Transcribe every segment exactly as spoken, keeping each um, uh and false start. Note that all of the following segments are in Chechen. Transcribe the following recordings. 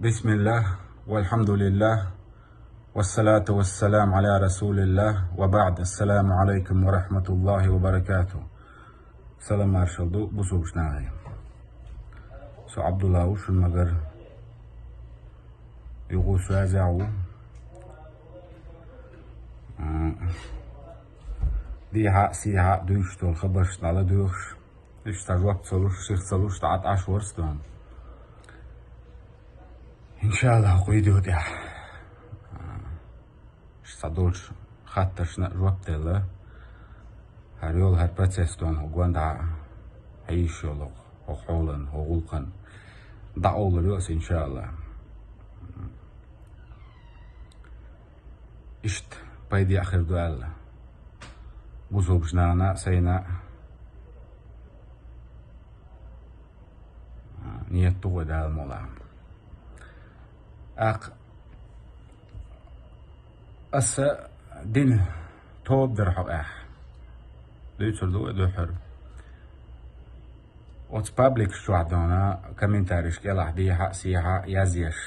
بسم الله والحمد لله والصلاة والسلام على رسول الله وبعد. السلام عليكم ورحمة الله وبركاته. Салам маршал ду, бусулба нахе. Со Абдулла ву, шун магар. Юху связь ву. М. Дийхьа, сийхьа, дуьйш долу хабарш дала дуьйхуш. Иштта жоп ца луш, сих ца луш, дӀа Ӏаш ворс дан. Иншаллах, кху видео тӀехь. Ша долчу хаттаршна а жоп делла. ХӀара йолу хӀара процесс дон хӀу гонда хьийш йолу хӀу хьолан, хӀу гӀуллакхан. ДӀаолур йо аса, иншаллах. Иштта пайде а хир ду аьлла. Бусулба нана а, сайна а. Ният ду вай Дала мукъ лахь. ТӀаккха аса дина тоба дара хьо къехь. Дуьйцур ду вай дуьххьара. Оцу пабликаш чохь дона комментарийш кӀелахь дехьа а, сехьа а язъеш.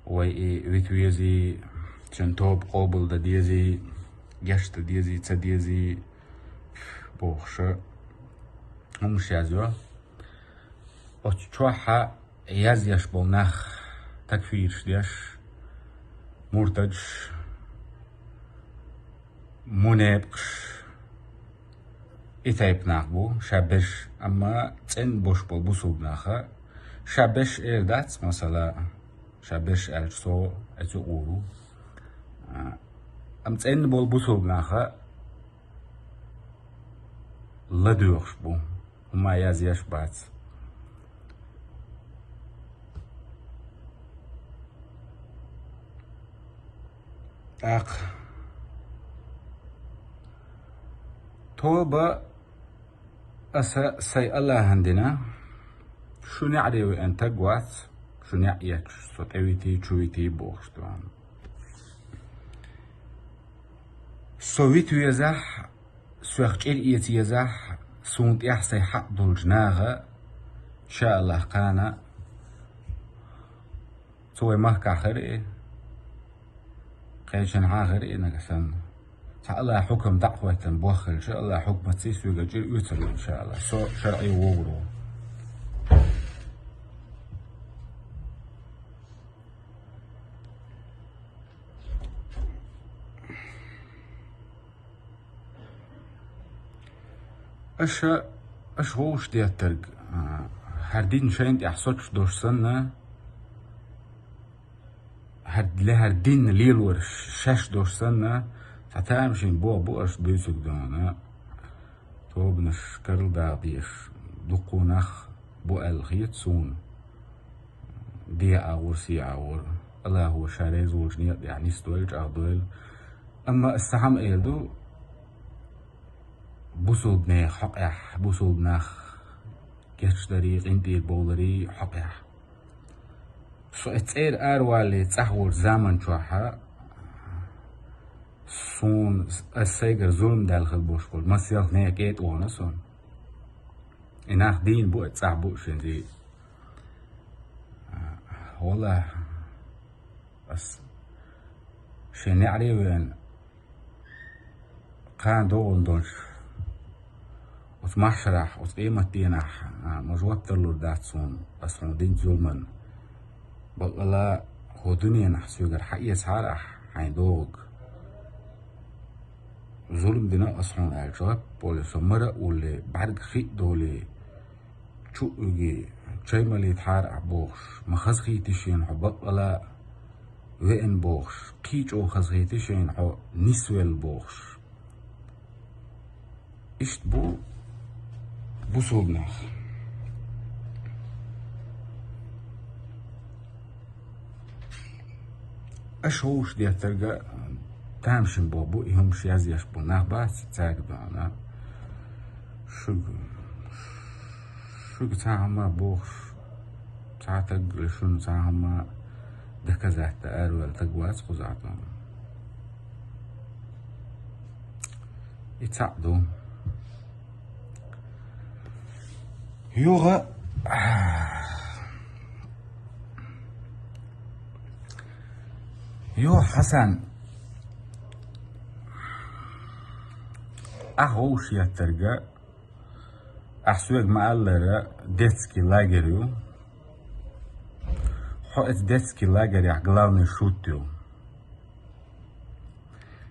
Вай и вит везий, шен тоба къобал дан дезий, гечдан дезий, ца дезий, бохуша, хӀумаш язйо. Оцу чохьа язъеш болу нах, такфираш деш, муртадаш, мунепкъаш, и тайпа нах бу, ша берш, амма цӀена бош болу бусулба наха, ша берш эр дац, масала, ша берш аьлча со эцу гӀур ву. А, амма цӀена болу бусулба наха ладоьгӀуш бу. ХӀума язъеш бац. ТӀаккха тоба аса сайн Аллахьан дина, шу неӀаре веана таг вац, шу неӀ етташ, со тӀевитий, чу витий бохуш ду. Со вита везахь, соьх чӀир эца езахь, суна тӀехь сайн хьакъ долчу наха, ша Аллах, кхана, цу вай махкахь хир и, кхечанхьа хир и нагахь санна. Цхьа Аллах хьукам дӀа а хӀоьттина боххалча, Аллах хьукматций соьга чӀир оьцур ю, ша Аллах. Со шарӀе вогӀур ву. Аша, аша вовшах деттарг, а, хӀара дин шайна тӀехь соцуш долуш санна, хӀара ле-, хӀара дин лелораш шаьш долуш санна, цхьа тамашийна боху бу аша буьйцург дона. Тобанаш карладаккха дезаш дуккха нах бу аьлла хета суна. Де агӀор, се агӀор. Аллахо ша реза волчу некъа тӀехь нисдойла, чӀагӀдойла. Амма аса цхьа хӀума эр ду, бусулба нехан хьокъехь, бусулба нах гечдарий, къинтӀера бовларий хьокъехь. Со и цӀера аравалале цӀахь волчу заман чохьа, суна, ас сайгара зулам даьлла хила болуш болу, масех нехан кӀетӀа вахана суна. И нах дийна бу, и цӀахь бу шен зий. Валлахь, ас шен неӀаре а веана, кхана догӀун долчу оцу маьхьшарахь, оцу къематденахь, а, ма жоп далур дац суна, ас хьуна динчу зуламан. Бакъала хӀо дуьненахь соьгара хьаэцахьара ахь хьайн догӀаг. Зулам дина ас хьуна аьлла жоп а болий, со мара а уллий, бӀаьрг хи а долий, чу а уьгий, чай малийтахьара ахь бохуш, ма хазахийти шена хьо бакъала а веана бохуш, кхин а чӀогӀа хазахийти шена хьо нисвелла бохуш. Иштта бу бусулба нах. Аша вовшах деттарга тамашийна боху бу, и хӀумаш язъеш бу нах бац, цаьрга бахьана. Шуьга, шуьга цхьа хӀума бохуш, цхьа таг а шуна цхьа хӀума доказать дан араваьлла таг вац кхузахь тхуна. И цхьаъ ду. Юха Йо, Хьасан, ахь вовшах еттарг, ахь соьга ма-аллара, детский лагерь ю. Хьо оцу детский лагерехь главный шут ю.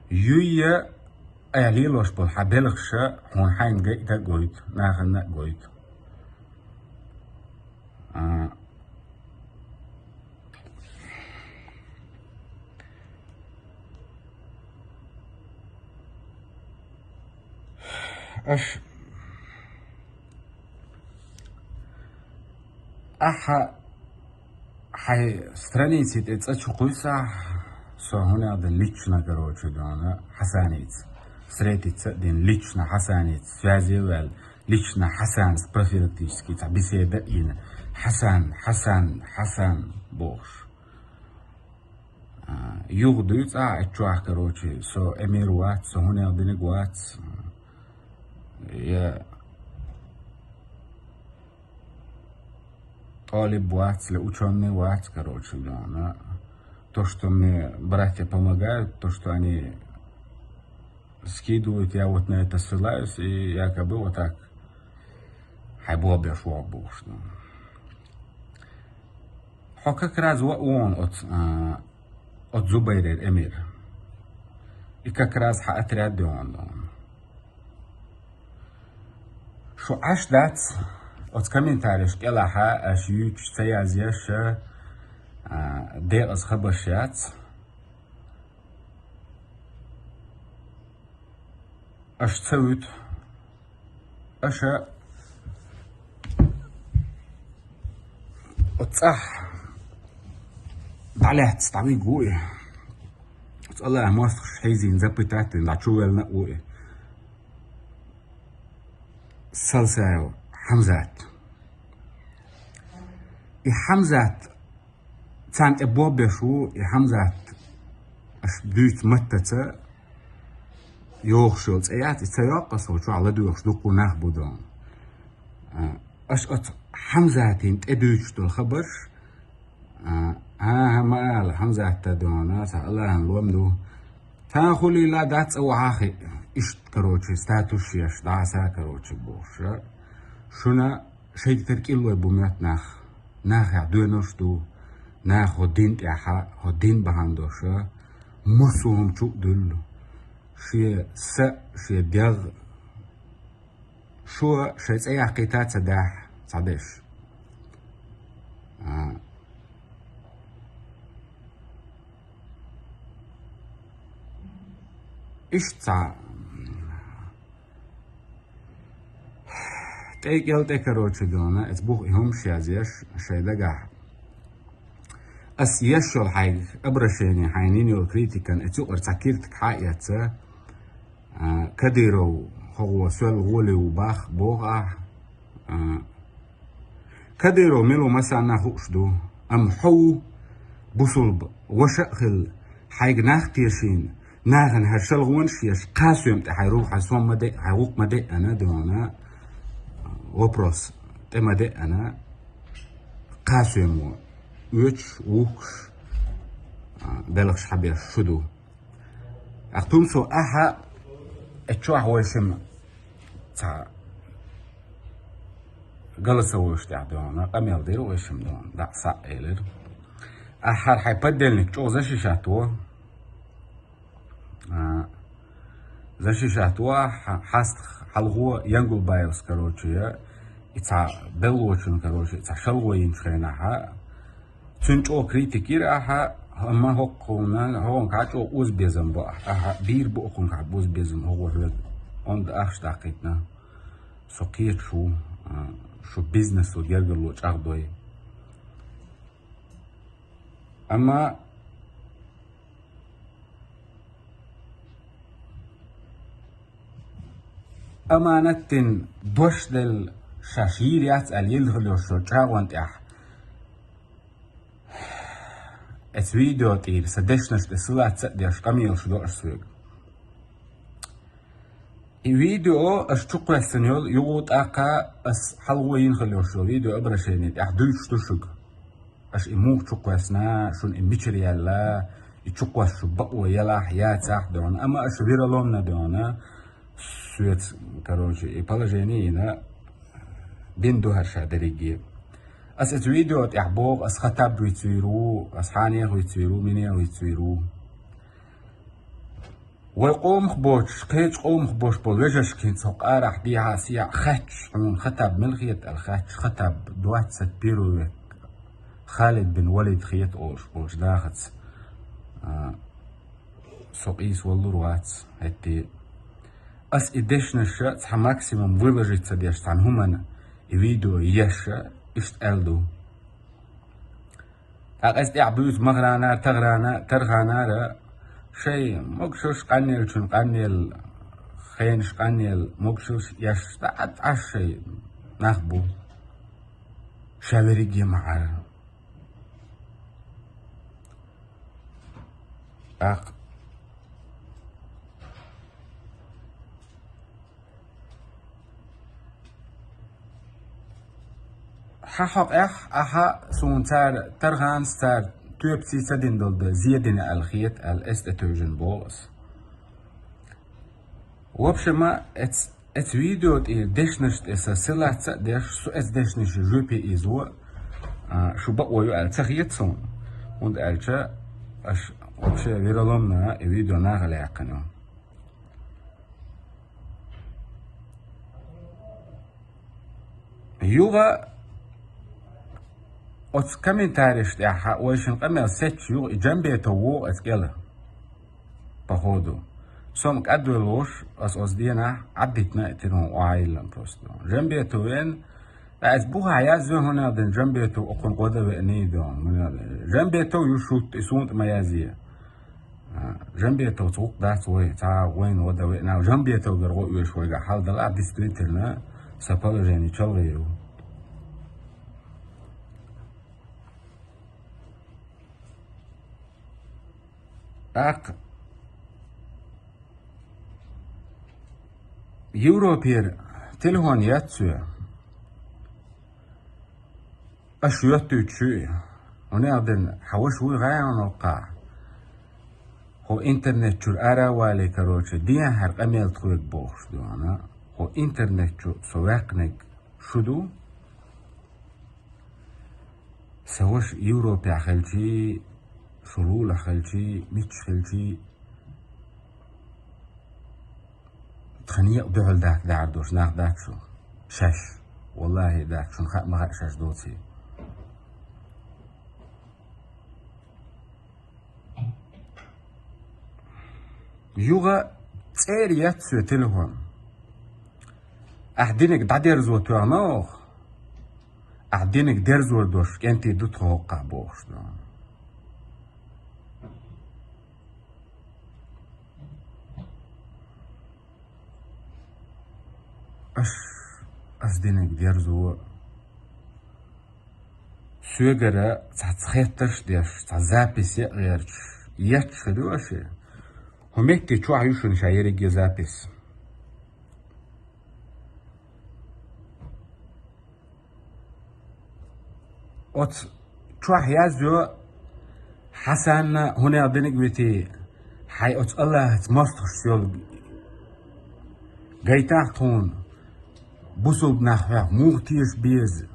Юй а, айхьа лелош болу хьан белхаш а хьуна хьайна гайта а гойту, нахана а гойту. А, Аш, ахьа хьайн страници тӀе цӀа чу кхуьйсахь, со хӀунда аьлла лично, короче, дуьйна, Хьасаница встретиться а дина, лично Хьасаница связи а ваьлла, лично Хьасанца профилактически цхьа беседа а йина, Хьасан, Хьасан, Хьасан бохуш. А, юха дуьйцу ахьа оцу чохь, короче, со эмир вац, со хӀунда аьлла динарг вац, я талиб вац, я учёный вац, короче, дуьйна. То, что мне братья помогают, то, что они скидывают, я вот на это ссылаюсь, и якобы вот так хьайн болх беш вогӀу бохуш ду. Хьо как раз ван оцу, а, оцу Зубайрера эмир. И как раз хьан отряд ю хьуна. Шу Ӏаш дац, оцу комментареш кӀелахьа аша юьйцуш ца язъеш, а, декъаза хабарш яц. Аша ца вуьту. Аша оцу цӀахь дӀалаьцна дӀавигна ву и. Оцу Аллахьа мостагӀаша хьийзийна запытать дина дӀа чу ваьллина а ву и. Салсаев Хьамзат. И Хьамзат царна тӀе болх беш ву, и Хьамзат, аша дуьйцу маттаца йогӀуш йолу цӀе яц, и ца йоккху аса, хӀокху чохь ладоьгӀуш дуккха нах бу дуьйна. А, аша оцу Хьамзатина тӀе дуьйцуш долу хабарш, а, хӀан-хӀа, ма ала, Хьамзат а дуьйна, цхьа Аллахьан лом ду. Цхьа хуьлийла дац, цӀа вахьа а хиъ. Иштта, короче, статус еш, дӀаса, короче, бохуш. Шуна шайгара кӀиллой бу моьтту нах. Нахехь доьналш ду. Наха хӀокху дин тӀехь, хӀокху дин бахьана долуш, массо а хӀума чу а дуьллу. Шен са, шен дегӀ, шо шайн цӀе яккхийта а ца дахь, цхьа деш. А. Иштта цхьа тӀе кӀел тӀе, короче, дуьйна, эца бух и хӀумаш язъеш шайн дагахь. Ас еш йолу хьайга обращение, хьайна йина йолу критикан, эца юкъара цхьа киртиг хьа а эцна, а, Кадыров хӀокхо соьл гӀоли ву бах, боху ахьа, а, Кадыров мила ву массарна а хууш ду, амма хьо ву, бусулба ваша а хилла, хьайга нах тешийна, нахана хьан шалгӀонаш а еш, кхаа соьма тӀе хьайн рух, хьайн сом ма де, хьайн гӀуллакх ма де аьлла дуьйна, вопрос тӀе ма де аьлла, кхаа соьмо оьцуш, вухкуш, а, белхаш хьабеш шу ду. Ахьа тумсо ахьа, э, чохь вайшимма цхьа голосовойш тӀехь дуьйна, къамел дира вайшимма дуьйна, дӀа схьа а элира. Ахьа хьайн подельник чӀогӀа защищать во. А, защищать во, хьа-, хьастах хьалхо Янгулбаевс, короче, и цхьа беллочун, короче, и цхьа шалгӀо йинчу хенахь, цуьнан чӀогӀа критика йира ахьа, амма хӀокхунна, хӀокхунна чӀогӀа озабезам бо ахьа. Ахьа бийр бу хӀокхунна бозбезам, хӀокхо хьоьга онда ахча даккхийтина. Со кхеташ ву, а, шу бизнесо гергарло чӀагӀдой. Амма аманат дина дош делла шаьш йийр яц аьлла йилхалла йолчу чӀагӀонна тӀехь. Эцу видео тӀера сан дешнаш тӀе ссылаться а деш, къамелаш до аш соьга. И видео аш чукхоьссина йолу, юха тӀаккха ас хьалхо йина хилла йолу видео обращение тӀехь дуьйцуш ду шуьга. Аш и муха чукхоьссина, шуна и мичара яьлла, И чукхоссаш бакъо ялахь, яцахь а доьгӀна, амма аша вероломно доьгӀна, соьца, короче, и положение йина, бин ду хӀара ша дерриге. Ас эцу видео тӀехь боху, ас Хаттаб вицвийр ву, ас хьанех вицвийр ву, минех вицвийр ву. Вай къомах боцуш, кхечу къомах бош болу вежаршка хӀинца хӀокху арахь дехьа-сехьа хаьтташ, хьуна Хаттаб мила хета аьлла хаьтташ, Хаттаб двадцать первый век Халид бин Валид хета олуш болчу нахаца, а, со къийса валлур вац, хӀетте. Ас и дешнаш цхьа максимум выложить ца деш, цхьана хӀуманна и видео еш, иштта аьлла ду. ТӀаккха иза тӀехь буьйцу Махранара, Тахранара, Тарханара, шайн могушаллаш къанъеллачун къанъелла, хенаш къанъелла, могушаллаш еш, дӀа-, дӀа шайн нах бу. Ша верриге ма Ӏара. ТӀаккха хьан хьокъехь, ахьа суна цара Тарханца, цара тоьпаца ца дина долу дан, зе дина аьлла хета аьлла, эс тӀе тевжина боху ас. В общем, эц-, эцу видео тӀе дешнаш тӀе сан ссылаться а деш, со эцу дешнашна жоьпе иза во, а, шу бакъо ю аьлла ца хета суна, хӀунда аьлча аша вообще вероломно и видео нахала яьккхина ю. Юха оцу комментареш тӀехь вайшинна къамел сецча юха и Джамбетов вогӀу эцу кӀела, походу. Со-м кӀадвелла волуш, ас оцу денахь Ӏадитина и тирон охьайиллина просто. Джамбетов вен, ткъа ас бухахь язйо, хӀунда аьлла Джамбетов окхунна гӀо дан веаний дон. Джамбетов ю шуьтта, и суна тӀе ма язъе. А, Джамбетовца гӀуллакх дац вай, цхьа вайна гӀо дан веана, Джамбетовгара гӀо оьшу вайгахь хьал далахь, действительно, сан положение чалгӀе ю. ТӀаккха Европера телефон яц соьга. Аша йоьттуьйтуш ю и. Хьуна аьлла дерна, хьан ваша вуй гӀайгӀаноккхахь? Хьо интернет чуьра ара а валий, короче, дехьара къамел тхоьга бохуш ду хьуна. Хьо интернет чу со ваьккхинарг шу ду? Сан ваша Европехь хилчий, шу лулахь хилчий, мичча хилчий, тхан некъа дуьхьал даккха дагӀар долуш нах дац шу? Шаьш. Валлахи, дац, шуна хаа ма хаьа шаьш доций. Юха цӀера яц соьга телефон. Ахь диниг дӀадерзо тоьхна оха. Ахь диниг дерзор долуш кӀентий ду тхо хӀоккхахь бохуш ду. Аш, ас диниг дерзо. Соьгара цхьацца хеттарш а деш, цхьа запись а гӀерташ, етташ хир ю аша. ХӀун метте чохь ю шуна ша ерриге запись? Оцу чохь язйо, Хьасанна хӀунел диниг а витий, хьайн оцу Аллахьаца мостагӀашца йолу гайтахь тхуна, бусулба нах хьох муха теша беза,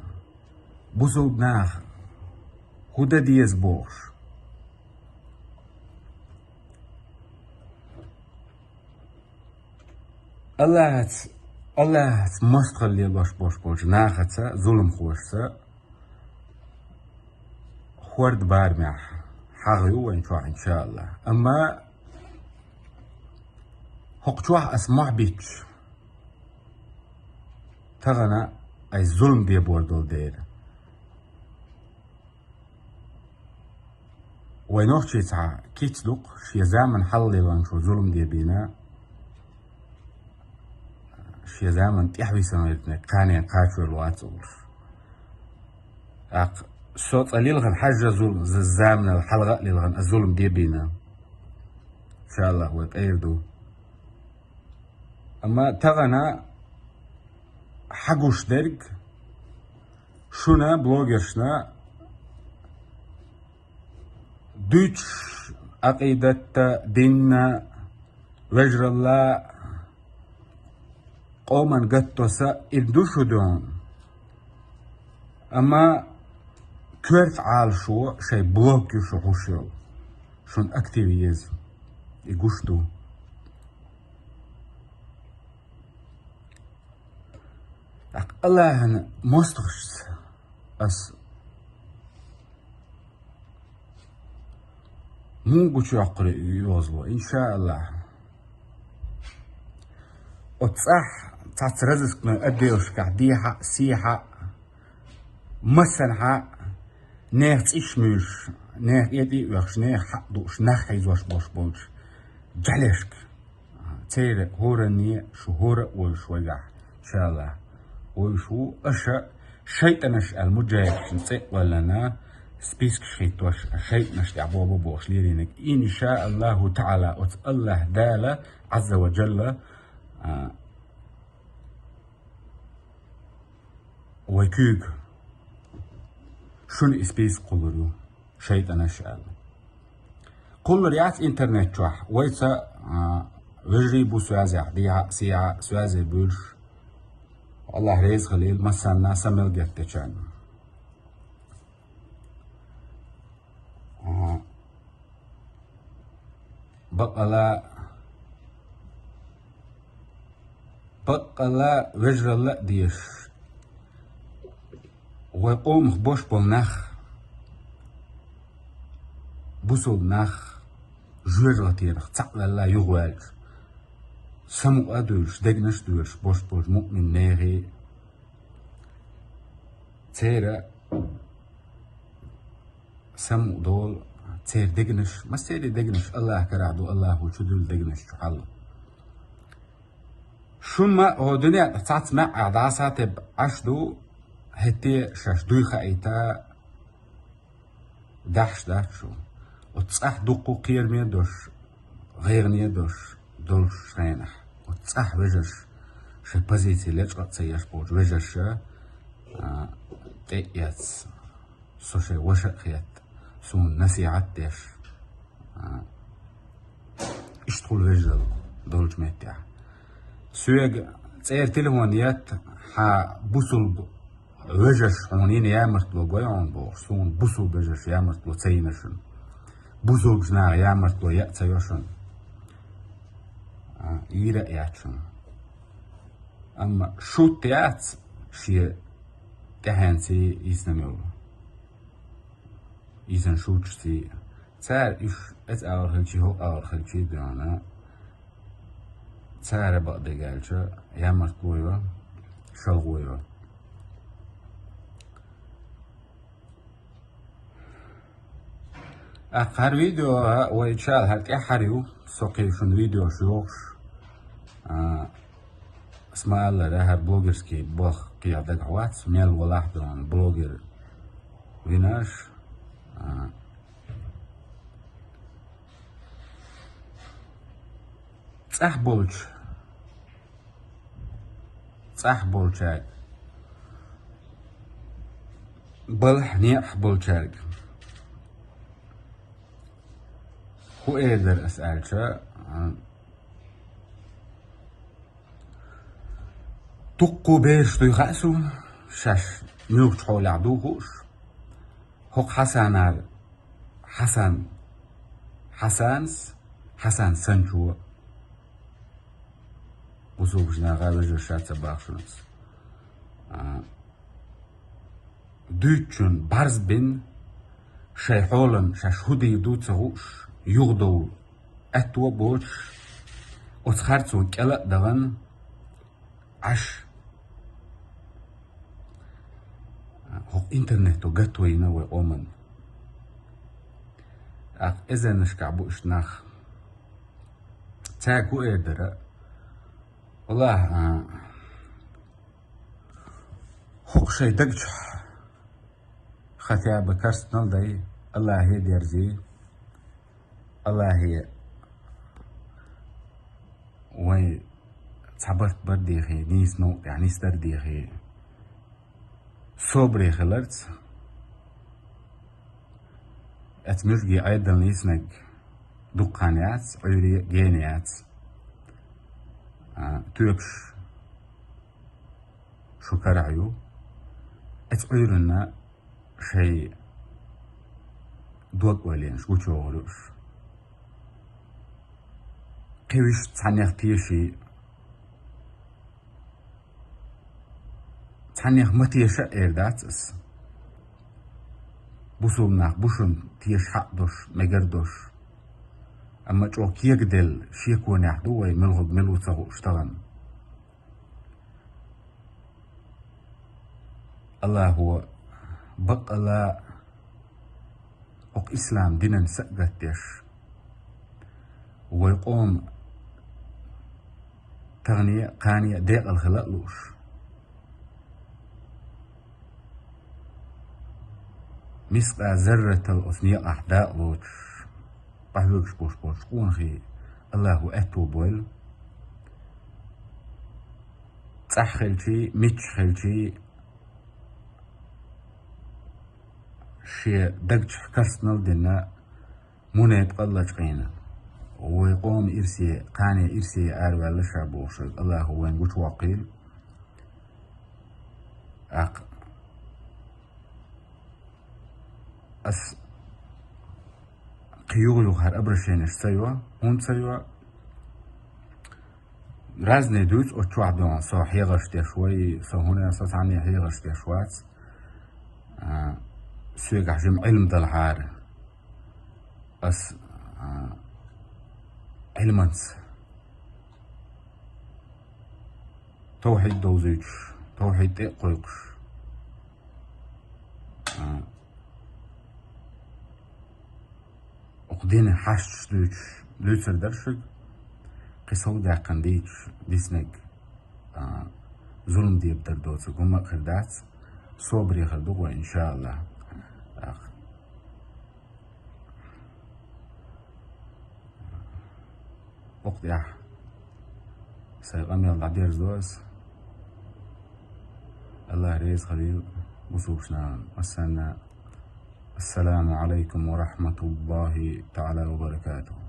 бусулба наха хӀун дан деза бохуш. Аллахьаца, Аллахьаца мостагӀалла лелош бош болчу нахаца, зуламхошца хӀорда барамехь хьагӀ ю вайн чохь, иншааллахь. Амма хӀокху чохь ас мохь биттича, тахана айса зулам дебор долу дела. Вай нохчий цхьа кица дукха, шен заман хьалха лелончо зулам де бийна, шен заман тӀаьхьа висина верг кхане кхачор вац олуш. ТӀаккха со цкъа лилхина хьажжа зул-, з-, заманал хьалха а лилхина а зулам де бийна. Иншааллах, вай къера ду. Амма тахана хьагуш дерг шуна, блогершна, дуьйцуш, Ӏакъидатта, динна, вежаралла, къоман гатто са ир ду шу дуьн. Амма коьрта Ӏалашо шайн блог ю шу хьуш йолу. Шуна актив еза. И гуш ду. ТӀаккха Аллахьан мостагӀашца ас муха гучуйоккхур ю и йозало, иншааллахь. Оцу цӀахь цхьацца разыскной отделашкахь дехьа а, сехьа а, массанхьа а, нехан цӀиш муьйлуш, нехан кӀетӀий а оьхуш, нехан хьаъ дууш, нах хьийзош болуш болчу жӀаьлешка. Церан хӀоранне шу хӀора а вовзуш вайгахь, иншааллахь, вовзуш ву аша шайтӀанаш аьлла муджахӀидашна цӀе а ваьллина, спискаш хӀиттош, шайтӀанаш тӀехь боху бохуш леринарг. Иншааллаху таӀала, оцу Аллахь Дала, Ӏазза ва Джалла, а, вай куьйга шуна и список кхуллур ю, шайтӀанаш аьлла. Кхуллур яц интернет чохь, вайца, а, вежарий бу соьзехь, дехьа а, сехьа а соьзе буьйлуш. Аллахь реза хилийла массарна, са мел геттачарна. А, бакъала, бакъала вежаралла а дезаш, вай къомах бош болу нах, бусулба нах, жоьжахатирах цхьаъ ваьлла юхаваьлча, самукъа а дуьйлуш, дегнаш а доьшуш бош болчу муъмин нехан, церан самукъа долу, церан дегнаш, массерийн дегнаш Аллахь карахь ду, Аллахо чудуьллу дегнаш чу хьал. Шуна ма хӀо дуьнен тӀе цхьацца маьӀӀехь дӀасатеб Ӏаш ду, хӀетте шаьш дуй хаийта, дахьаш дац шу. Оцу цӀахь дуккха кхераме а долуш, гӀайгӀане а долуш долчу хенахь, оцу цӀахь вежарша, шайн позици лечкъа а ца еш болчу вежарша, а, тӀе а эцна, со шайн ваша а хетта, суна насихьат а деш, а, иштта хуьлу вежаралла долчу меттехь. Соьга цӀера телефон етта, хьан бусулба вежарш хьуна йина ямартло гой хьуна бохуш, суна бусулба вежарш ямартло ца йина шуна. Бусулбачу наха ямартло яа ца йо шуна. А, йийр а яц шуна. Амма шуьтта яц шен тӀаьхьенций, йисина йолу, йисина шуччаций. Цара уьш оцу агӀор хилчий, хӀокху агӀор хилчий а дуьйна, цара бакъдерг аьлча, ямартло йо, шалгӀо йо. ТӀаккха хӀара видео вай чӀагӀо хӀара тӀаьххьара ю, со кхин шуна видеош йохуш. А, ас ма-аллара, хӀара блогерский болх кхин дагахь вац, мел валахь а дуьйна блогер вина аш. А, цӀахь болчу, цӀахь болчаьрга, балхьа некъахь болчаьрга хӀун эр дара ас аьлча, а, дуккха бераш дуй хаьа суна, шаьш муьлхачу хьолехь ду хууш. ХӀокху Хьасанара, Хьасан, Хьасанас, Хьасан санчо, бусулбачу наха вежарша ца боху шуна ас. А, дуьйцучун бӀарз бина, шайн хьолан шаьш хӀун дийр ду ца хууш, юхадовла аьтто а боцуш, оцу харцонан кӀела а дахана, Ӏаш. ХӀокху интернето гатто йина вай къоман. ТӀаккха эзарнашкахь бу иштта нах. Цаьрга хӀун эр дара? Валлахьи, а, хӀокху шайн даг чохь хотя бы карстнал дай, Аллахье дерзий, Аллахье вайн цхьа барт бар дехий, нийса новкъа тӀехь нисдар дехий, собаре хиларца, оцу муьжгийн Ӏедална йиснарг дукха хан яц, Ӏуьйре гена яц. А, тоьпаш шу карахь ю. Эцу Ӏуьйранна шайн дог ойленаш гучуйохур ю уьш. Кхин вуьшта цхьаннех теший, цхьаннех ма теша а эр дац ас. Бусулба нах бу шуна теша хьакъ долуш, мегар долуш. Амма чӀогӀа кегаделла шеконехь ду вай, муьлхарг мила ву ца хууш тахана. Аллахо баккъалла хӀокху ислам динан са а гатдеш, вай къоман тахане а, кхане а декъала хила а лууш, мискъа зарратал оцу некъахь дакъа лоцуш, къахьоьгуш болуш болчу къонахий Аллахо аьтто бойла. ЦӀахь хилчий, мичча хилчий, шен даг чохь карстнал а дина, мунепакъал а лачкъийна, вай къоман ирсе, кхане ирсе араваьлла ша бохуш, Аллахо вайна гучувоккхийла. ТӀаккха ас кхин юха-юха хӀара обращенеш ца йо, хӀунда ца йо? Разные дуьйцу оцу чохь дуьйна, со хьехарш деш вай, со хӀуна, со цхьанне хьехарш деш вац. А, соьгахь жима Ӏилма далахьара. Ас, а, Ӏилманца тавхьид довзуьйтуш, тавхьид тӀе а кхойкхуш, а, оцу динан хьашташ дуьйцуш, дуьйцур дара шуьга, кхин сов даьккхина дийцуш диснарг, а, зулам дебадар доцург хӀумма а хир дац, собаре хир ду вай, иншааллахӀ. ТӀаккха. Оцу тӀехь сайн къамел дӀадерзадо ас. Аллах реза хуьлийла бусулба нахана массарна. Ассаламу Ӏалайкум ва рахьматуллахӀи таӀала ва баракатухӀу.